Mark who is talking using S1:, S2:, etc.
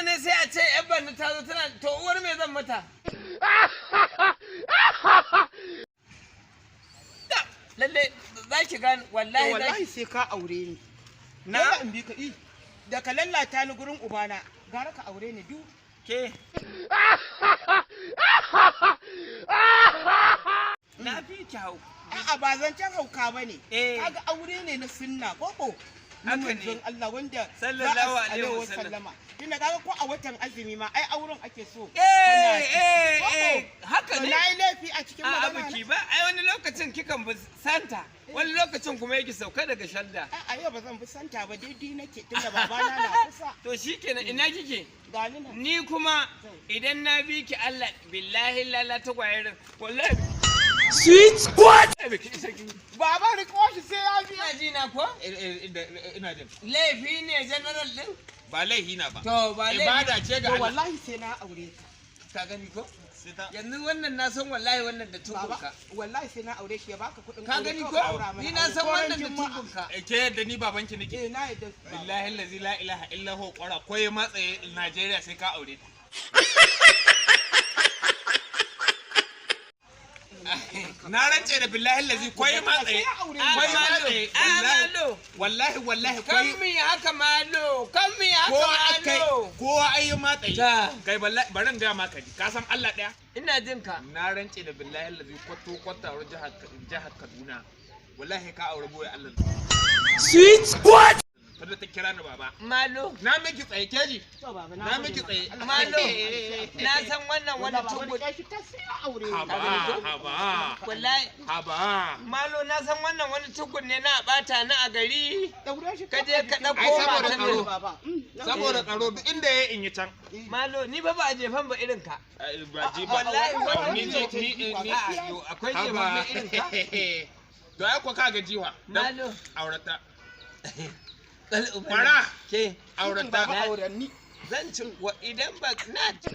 S1: da ne sai a ce yan banda ta zo tana to uwar me zan mata? Da, lalle za ki gane wallahi za
S2: Wallahi
S1: ki
S2: sai ka aure ni.
S1: Na?
S2: Dole in bi ka i. Da ka lallata ni gurin ubana, gara ka aure ni duk.
S1: Ke. Na fi ki hau.
S2: A'a ba zancen hauka ba ne.
S1: Eh.
S2: Kaga aure ne na sunna koko. Na
S1: Haka ne.
S2: manzon Allah wanda
S1: Sallallahu
S2: za a-
S1: alaihi wasallam.
S2: wasallama. Tunda kaga ko a watan azumi ma ai auren ake so.
S1: Eh,
S2: Kana ciki,
S1: eh,
S2: koko.
S1: eh, haka
S2: To
S1: ne.
S2: na yi laifi a cikin
S1: A
S2: magana
S1: biki
S2: na?
S1: ba, ai wani lokacin kikan bi santa, wani lokacin kuma yake sauka daga shalda.
S2: A'a yau ba zan bi santa ba, daidai nake tunda babana na kusa.
S1: To shikenan, ina kike?
S2: Ga ni nan.
S1: Ni kuma idan na bi ki Allah billahi lalla ta kwayarin wallahi.
S3: Sweet what?
S2: Baba riko shi sai ya biya.
S1: Ina ji na ko?
S3: Ina jin.
S1: Laifi ne general din?
S3: Ba laihi na ba.
S1: To ba laifi.
S3: Ibada ce ga
S2: To
S3: Allah.
S2: wallahi sai na aure ka.
S1: Ka gani ko?
S3: Sai ta-
S1: Yanzu wannan na san wallahi wannan da
S2: Baba
S1: tukunka.
S2: wallahi sai na aure shi ya baka kuɗin
S1: Ka
S2: aure
S1: gani
S2: kawai
S1: ko?
S2: ka aura mana
S1: Ni na
S2: aure.
S1: san
S2: Ko ran
S1: wannan da
S2: Juma'a.
S1: tukunka.
S3: Eh, ke yadda ni babanki nake.
S2: Eh na yadda. Baba.
S3: Billahi allazi la ilaha illa huwa qara ko ya matsaye Najeriya sai ka aure ta. Na rance da billahi allazi ko ya matsaye.
S2: Sai ya aure
S3: Ko
S2: ni.
S3: ya matsaye.
S1: Malo.
S3: Wallahi wallahi ko
S1: Kan mi haka malo, kan mi haka
S3: kowa akai
S1: malo.
S3: kowa ai ya matsaye.
S1: Ta.
S3: Kai wallahi bari in ga maka ji. Ka san Allah daya?
S1: Ina jin ka.
S3: Na rance da billahi allazi kwato kwata jihar Kaduna. Wallahi ka aure boye Allah.
S1: Sweet what?
S3: Tunda ta kira ni baba.
S1: Malo.
S3: Na miki tsaye keji.
S2: To baba
S3: Na
S2: gode
S3: miki
S2: maka.
S3: tsaye.
S2: Allah
S1: Malo.
S2: ya
S1: Na san wannan wani
S2: Wallahi baba
S1: tukun.
S2: rike shi ta sai ya aure ni.
S3: Haba haba
S1: Wallahi
S3: haba.
S1: Malo na san wannan wani tukun ne na bata na a gari.
S2: Daure shi
S1: Ka je ka
S2: kawai
S1: ɗauko
S3: Ai, saboda
S1: matan
S3: tsaro.
S1: nan.
S2: Baba. Mm,
S3: Saboda tsaro duk inda ya in yi can.
S1: Malo ni ba ba a jefan ba irin ka.
S3: Ba ji ba.
S1: Wallahi wannan
S3: Ni
S1: ne
S3: ni ni ni.
S1: A'a, yo, akwai jefan
S3: Haba.
S1: ba irin ka.
S3: To ai ko ka ga jiwa. Dan
S1: Malo.
S3: aurata.
S1: Tsal uban.
S3: Kwara.
S1: Ke
S3: Aurata.
S2: Baba auren ni.
S1: zan ci wa idan ba na ci.